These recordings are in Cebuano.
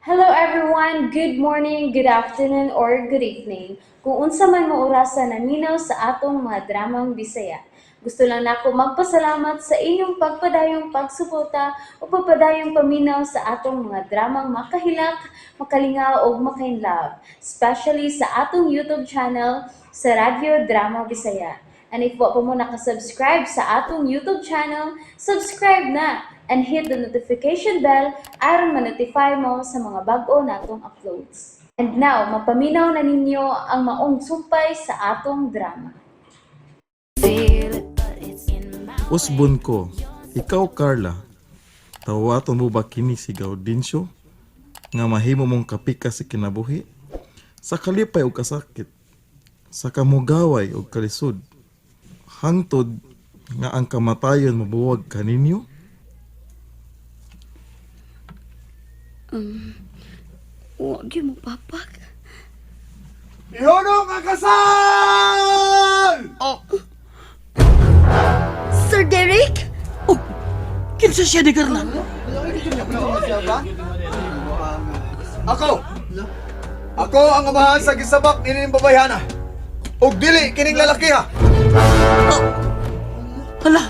Hello everyone! Good morning, good afternoon, or good evening. Kung unsa man mo orasa naminaw sa atong mga dramang Bisaya. Gusto lang nako magpasalamat sa inyong pagpadayong pagsuporta o pagpadayong paminaw sa atong mga dramang makahilak, makalingaw ug makainlove, especially sa atong YouTube channel sa Radyo Drama Bisaya. And if wa pa mo nakasubscribe sa atong YouTube channel, subscribe na and hit the notification bell aron ma-notify mo sa mga bag-o natong uploads. And now, mapaminaw na ninyo ang maong sumpay sa atong drama. Usbon ko, ikaw, Carla, tawaton mo ba kini si Gaudencio? Nga mahimo mong kapika sa kinabuhi? Sa kalipay o kasakit, sa kamugaway o kalisod, hangtod nga ang kamatayon mabuwag kaninyo? Wa gyud mo papak. Ihunong ang kasal! Sir Derek? Oh, kinsa siya ni Carla? Ako! Ako ang amahan sa gisabak nining babayhana. Ug dili kining lalaki ha. Hala.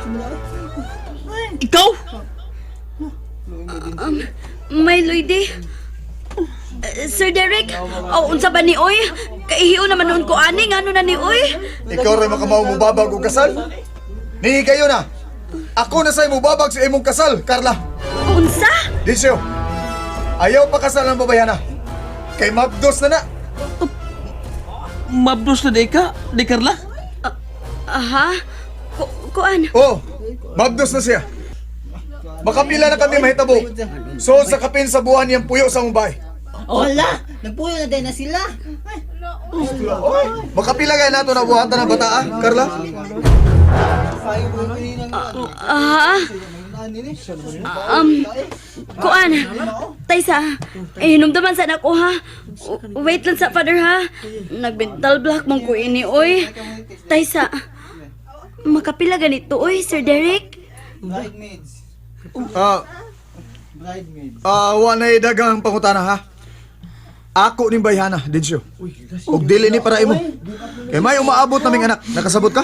Ikaw? May lady. Sir Derek, oh, unsa ba ni oy? Kaihiyo naman noon ko ani, ngano na ni oy? Ikaw ra makamaw mubabag og kasal. Nihigayon na. Ako na say mubabag sa imong kasal, Carla. Unsa? Disyo. Ayaw pa kasal ang babayhana. Kay mabdos na na. Mabdos na di ka, di Carla? Aha. Kuan. Oh, mabdos na siya. Makapila na kami mahitabo. So sa kapin sa buwan niyang puyo sa Mumbai. Wala! Nagpuyo na din na sila. Ay, Oy, makapila gay nato na buhatan ang bata ah, Carla. Aha. Kuan. Taysa, eh, hinumduman sa anak ko ha. Wait lang sa father ha. Nagmental block mong ko ini oy. Taysa, makapila ganito oy, Sir Derek. Bridesmaids. Ah, Bridesmaids. Ah, wa na dagang pangutana ha. Ako ning bayhana, Dinsyo. Og dili ni para imo. Kay may umaabot naming anak. Nakasabot ka?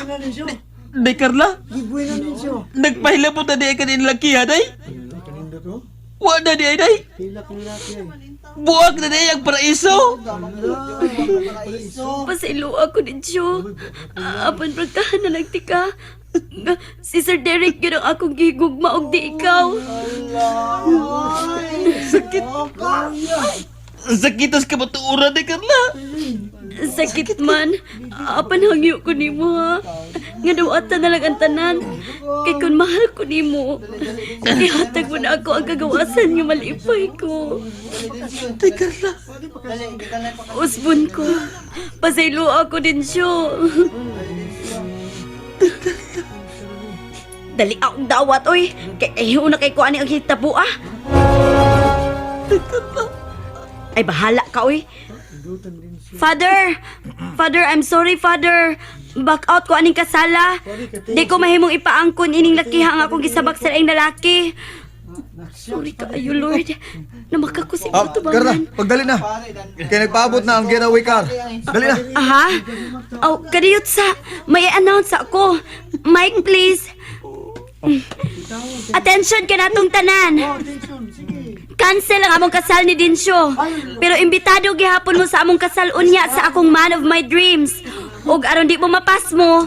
Di Carla? Nagpahilabot na di ka din laki ha, day? Wa na di ay, day? Buwag na di ang paraiso! Pasaylo ako din siyo. Apan pragkahan na lang tika. Nga, si Sir Derek yun ang akong gigugma og di ikaw. Sakit! Ang sakit tas kamatuoran ni Carla! Sakit man. Apan hangyo ko nimo ha. Nga dawatan na lang ang tanan. Kay kun mahal ko nimo, ihatag mo na ako ang kagawasan nga malipay ko. Di Carla! Usbon ko. Pasaylo ako din siyo. Dali akong dawat, oy. Kay ayaw na kay ko ani ang hitabo, ah. Ay, bahala ka, oy. Father! Father, I'm sorry, Father. Back out ko aning kasala. Di ko mahimong ipaangkon ining lakiha ang akong gisabak sa laing lalaki. Sorry kaayo, Lord. Namaka ko sa Ah, imong Carla, tubangan. pagdali na. Kay nagpaabot na ang getaway car. Dali na. Aha. Oh, kadiyot sa. May announce ako. Mike, please. Attention ka natong tanan. Cancel ang among kasal ni Dinsyo. Pero imbitado gihapon mo sa among kasal unya sa akong man of my dreams. Ug aron di mo mapas mo,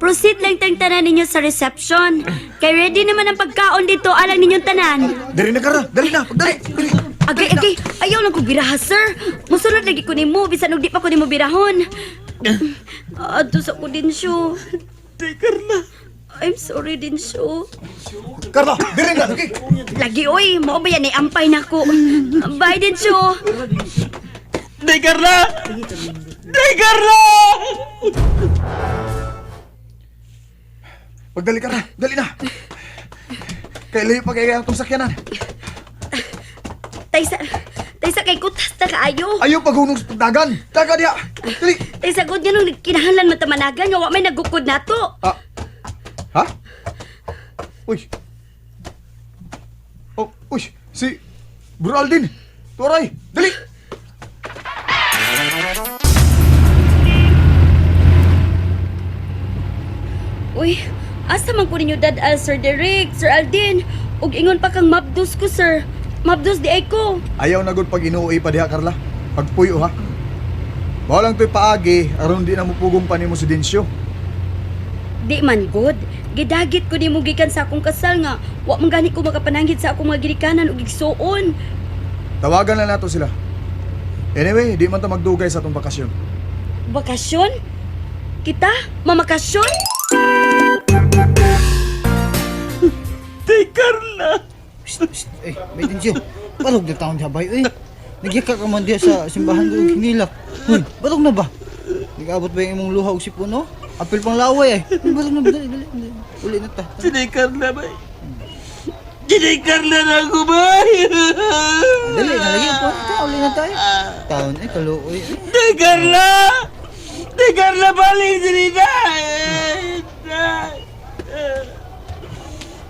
proceed lang tang tanan ninyo sa reception. Kay ready naman ang pagkaon dito alang ninyong tanan. Dali na, Carla. Dali na. Pagdali. Dali. Agay, agay, ayaw lang ko biraha, sir. Musunod lagi ko nimo, bisan og di pa ko nimo birahon. Adto sa ko din siyo. Di Carla! I'm sorry din siyo. Carla, dili na. Okay. Lagi oy, mao ba yan eh, ampay na ko. Bye din siyo. Di Carla! Di Carla! Pagdali, Carla. Dali na. Kay layo pa kay atong sakyanan. Taysa, taysa kay kutas ta kaayo. Ayaw paghunong sa pagdagan. Dagan diha. Dali. Taysa gud nga nung kinahanglan man tamanagan nga wa may nagukod nato. Ah. Ha? Uy. Oh, uy, si Bro Aldin. Turay, dali. Uy, asa man ko ninyo dad-al, Sir Derek, Sir Aldin. Ug ingon pa kang mabdos ko, sir. Mabdos di ay ko. Ayaw na gud pag inuwi pa diha, Carla. Pagpuyo ha. Mao lang to'y paagi aron di na mupugong pa nimo si Dencio. Di man good. Gidagit ko nimo gikan sa akong kasal nga wa man gani ko makapananghid sa akong mga ginikanan ug igsuon. Tawagan na nato sila. Anyway, di man ta magdugay sa atong bakasyon. Bakasyon? Kita? Mamakasyon? Day Carla. Eh, may Densyo. Barog na taon habay, uy. Nagyaka ka man diya sa simbahan ko og hinilak. Uy, barog na ba? Nag-abot ba yung imong luha og sipon, no? Apil pang laway, eh. Uy, barog na ba? Dali, dali, dali. Uli na ta. Si Day Carla bay. Si Day Carla na ako bay. Dali, nalagi po. Ta, uli na tayo. Taon, eh, kaluoy. Eh. Day Carla! Day Carla balik diri day.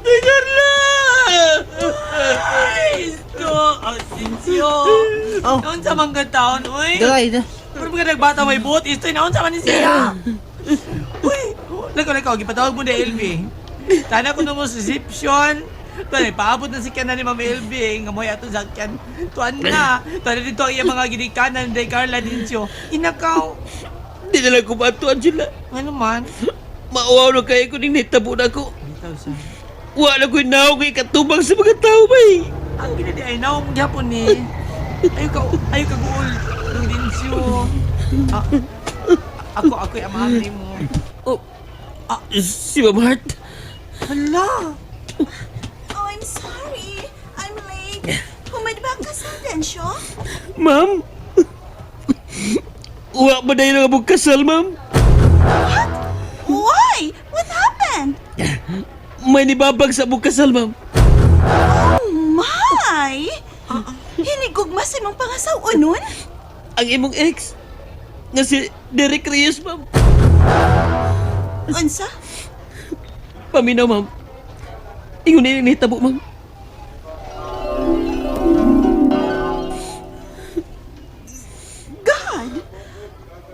Day Carla! Ay, ito! Sinsyo! Oh. Naunsa man ka taon, uy! Dali, da. Pero mga nagbata may buot, isto naunsa man ni siya! Uy! Lako, lako, gipatawag mo na LV. Tana ko mo sa reception. Tuan, paabot na si Ken na ni Ma'am LV. Nga mo'y atong sakyan. Tuan na! Tuan na dito ang iyang mga ginikanan, Day Carla Dincio. Inakaw! Di na lang ko maatuan sila. Ano man? Mauwaw na kayo kung nitabo na ako. Bitaw siya. Wala ko'y naong kay katubang sa mga tao bay. Ang ginadi ay naong gyapon ni. Ayo ka guol ng Dincio. Ah, ako ako'y amahan nimo. Oh, ah, si Ma'am Hart. Hala! Oh, I'm sorry. I'm late. Humad ba ang kasal, Densyo? Ma'am? Wa ba dahil ang among kasal, ma'am? Why? What happened? May nibabag sa among kasal, ma'am. Oh, my! Hinigugma sa imong pangasaw nun? Ang imong ex. Nga si Derek Reyes, ma'am. Unsa? Paminaw, ma'am. Ingon na yung nahitabo, ma'am. God!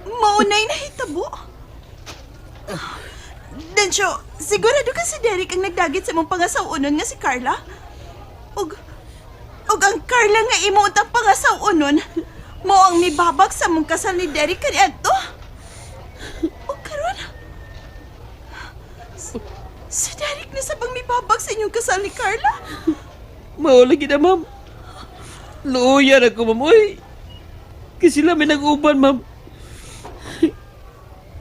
Maunay nahitabo. Densyo, sigurado ka si Derek ang nagdagit sa imong pangasaw unon nga si Carla? Ug, ug ang Carla nga imo untang pangasaw unon, mo ang mibabag sa mong kasal ni Derek kaniadto? Ug karon, si Derek na sabang mibabag sa inyong kasal ni Carla? Mao lagi na, ma'am. Luoyan ako, ma'am. Uy. Kasi sila may nag-uban, ma'am.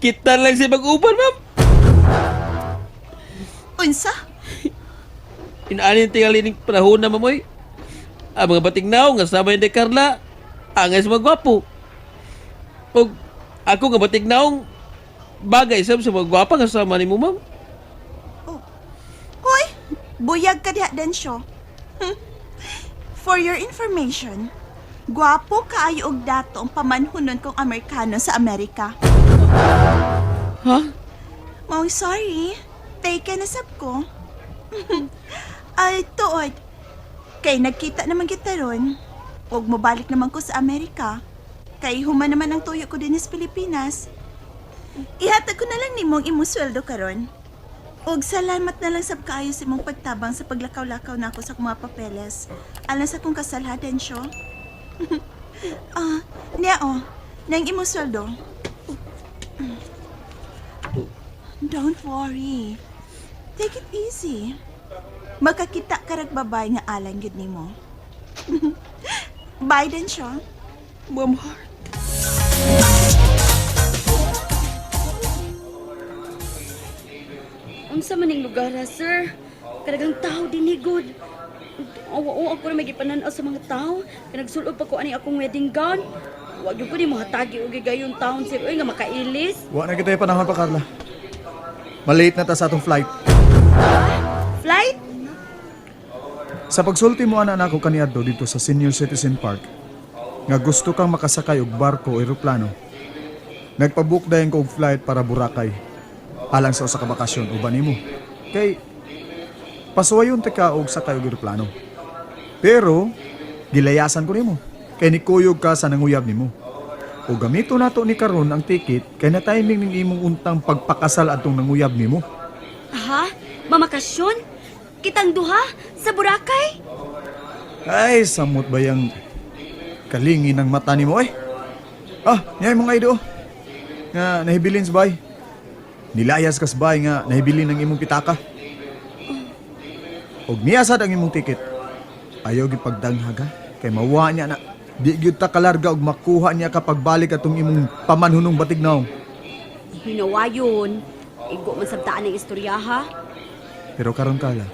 Kita lang siya mag-uban, ma'am. Unsa? Inaanin tingali ning panahon na, ma'am, oy. Ang mga batignaw nga sama ni Carla, angay sa mga gwapo. Og ako nga batignaw, bagay sab sa mga gwapa nga sama nimo, ma'am. Hoy, buyag ka diha, Densyo. For your information, gwapo kaayo og dato ang pamanhunon kong Amerikano sa Amerika. Ha? Maong sorry, taken na sab ko. Ay, tuod. Kay nagkita naman kita ron. Huwag mo balik naman ko sa Amerika. Kay human naman ang tuyo ko din sa Pilipinas. Ihatag ko na lang nimo ang imong sweldo karon. Og salamat na lang sab kaayo sa imong pagtabang sa paglakaw-lakaw nako sa akong mga papeles. Alang sa akong kasalhaden siyo. Ah, niya oh, nang imong sweldo. Don't worry. Take it easy. Makakita ka rag babay nga alang gyud nimo. Bye din siya. Ma'am Hart. Unsa man ning lugar ha, sir? Kadagang tao din good. Awa ako na may gipanan-aw sa mga tao. Kay nagsulob pa ko ani akong wedding gown. Wa gyud ko ni mohatagi og gayon taon sir oy nga makailis. Wa na kita panahon pa, Carla. Malate na ta sa atong flight. Flight? Sa pagsulti mo ana nako kaniadto dito sa Senior Citizen Park, nga gusto kang makasakay og barko o eroplano. Nagpabook dayon ko og flight para Boracay. Alang sa usa ka bakasyon uban nimo. Kay pasuwayon ta ka og sakay og eroplano. Pero gilayasan ko nimo. Kay nikuyog ka sa nanguyab nimo. O gamito nato ni karon ang ticket kay na timing ning imong untang pagpakasal atong nanguyab nimo. Ha? Mamakasyon? Kitang duha? Sa Boracay? Ay, samot ba yang kalingin ng mata nimo eh? Ah, niya imong idol. Nga nahibilin sa bay. Nilayas ka sa bay nga nahibilin ang imong pitaka. Og niyasad ang imong ticket. Ayaw gipagdanghaga kay mawa niya na. Di gyud ta kalarga og makuha niya kapag balik atong imong pamanhunong batignaw. Hinawa yun. Igo man sabtaan ang istorya ha. Pero karon kala.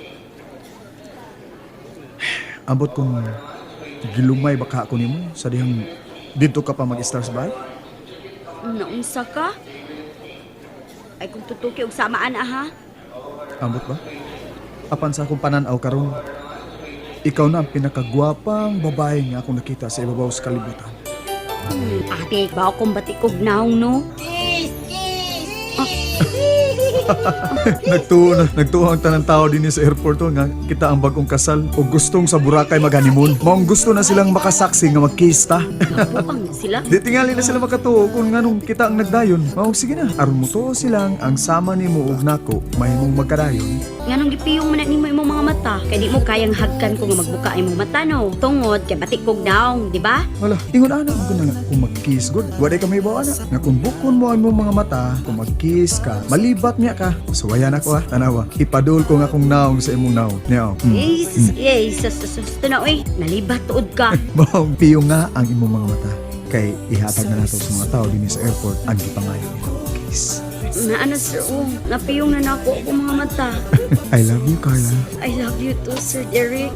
Ambot kung gilumay baka ako nimo sa dihang didto ka pa mag-stars bay. Naunsa ka? Ay kung tutuki og samaan aha. Ambot ba? Apan sa akong pananaw karon, ikaw na ang pinakagwapang babae nga akong nakita sa ibabaw sa kalibutan. Ate, bao kong batikog naong no. Nagtuo na, nagtuo ang tanang tao din sa airport oh, nga kita ang bagong kasal o gustong sa Boracay mag-honeymoon. Maong gusto na silang makasaksi nga magkiss ta. Buang na sila. Di tingali na sila makatuo kung nganong kita ang nagdayon. Maong sige na, aron mo tuo silang ang sama nimo og nako mahimong magkadayon. Nganong gipiyong man na nimo imong mga mata? Kay di mo kayang hagkan ko nga magbuka imong mata no. Tungod kay batikog naong, di ba? Wala, ingon ana mo na nga kung mag-kiss good. Wa day ka may ana. Nga kung bukon mo ang imong mga mata, kung mag-kiss ka, malibat niya ka. Suwayan ako ah, tanawa. Ipadul ko nga akong naong sa imong naong. Niya. Eh, sus, eh, sus, sus, sus, na oy. Nalibat tuod ka. Maong piyo nga ang imong mga mata. Kay ihatag na nato sa mga tao dinhi sa airport ang gipangayo nila. Kiss. Naano sir, oh, napiyong na nako akong mga mata. I love you, Carla. I love you too, Sir Derek.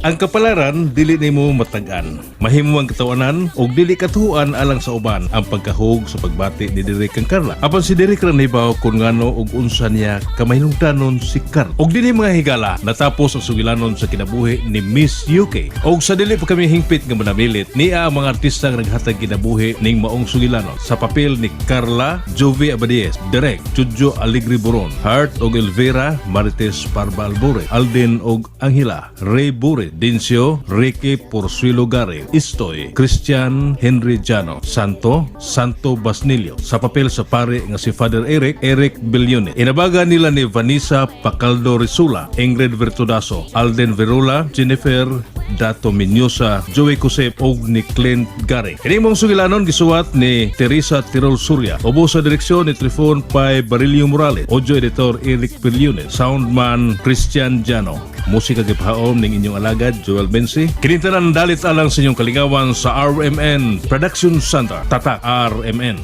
Ang kapalaran dili nimo matag-an. Mahimo ang katawanan og dili katuan alang sa uban ang pagkahug sa pagbati ni Derek kang Carla. Apan si Derek ra nahibaw kung ngano og unsa niya kamahinungdanon si Carla. Og dinhi mga higala natapos ang sugilanon sa kinabuhi ni Miss UK. Og sa dili pa kami hingpit nga manamilit niya ang mga artista nga naghatag kinabuhi ning maong sugilanon. Sa papel ni Carla Jovie Abadies, Derek Jojo Alegre Boron, Heart og Elvira Marites Parba Albore, Alden og Angela, Ray Bure, Dencio, Ricky Porsuelo Gare, Istoy, Christian Henry Jano, Santo, Santo Basnilio. Sa papel sa pare nga si Father Eric, Eric Billione. Inabaga nila ni Vanessa Pacaldo Risula, Ingrid Virtudaso, Alden Verula, Jennifer Dato Minyosa, Joey Cosep og ni Clint Gary. Kini mong sugilanon gisuwat ni Teresa Tirol Surya. Ubo sa direksyon ni Trifon Pai Barilio Morales, audio editor Eric Pilione, soundman Christian Jano. Musika gipahaom ning inyong alagad Joel Bensi. Kini tanan dalit alang sa inyong kalingawan sa RMN Production Center. Tatak RMN.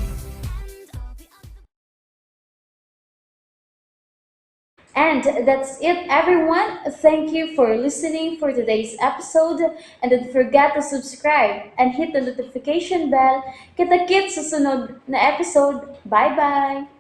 And that's it, everyone. Thank you for listening for today's episode. And don't forget to subscribe and hit the notification bell. Kita-kits sa sunod na episode. Bye-bye!